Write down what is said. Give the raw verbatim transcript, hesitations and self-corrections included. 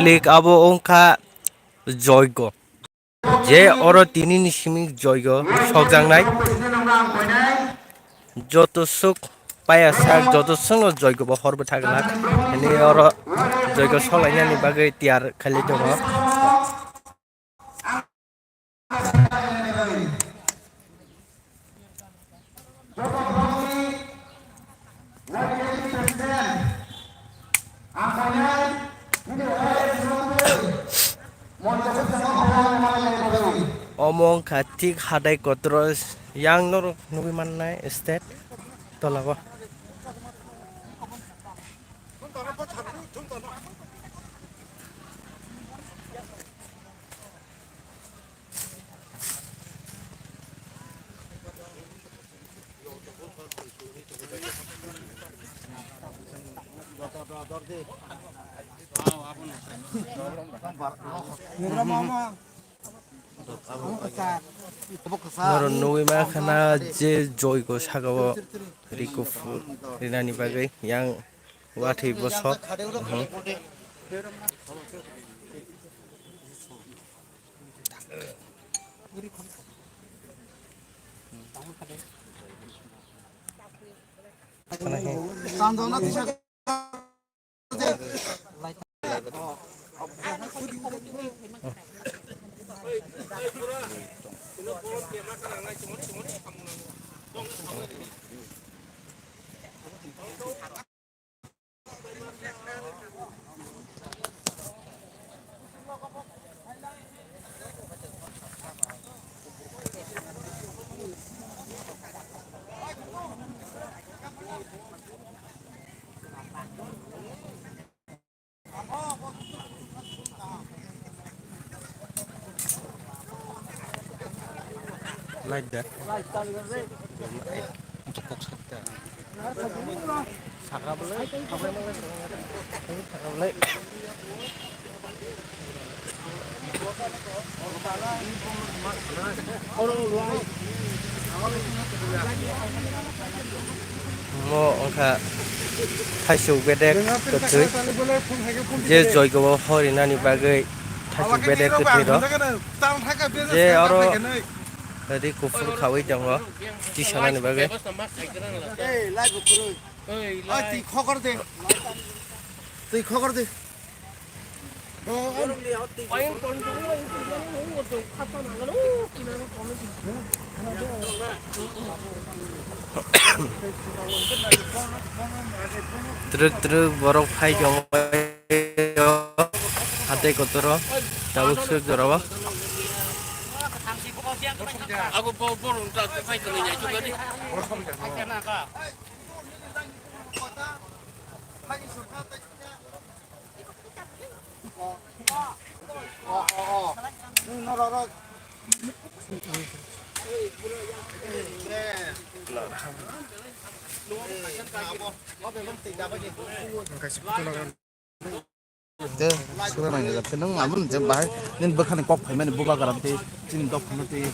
Malik abo wngkha joigo. Je oro tinini simi joigo sokjaknai. Joto suk paya sak, joto sukno joigo bo horbo thagwlak. Hini oro joigo solainani bagwi tiyar khailai tongo. Omo wngkha thik hatai kotoro yang norok nugwi mannai state tolao. Noro nugwi mankha na je joigo saka o rikufur rinani bagwi yang. Watwi bosok. Mhm. Light da. Mo wngkha thaisuk bedek kwthwi, je joigo o horinani bagwi thaisuk bedek kwthwi rok, je oro ri kuphur khawi tongo tisanani bagwi. Twi khokor de. Twi khokor de. Twrwk twrwk borok phai tongo. Hatai kotoro tabuk swk jorao. Te sura nang jat nang amun je bahai nin bwkhani kok phaimani bubagra tei chini dok phano tei.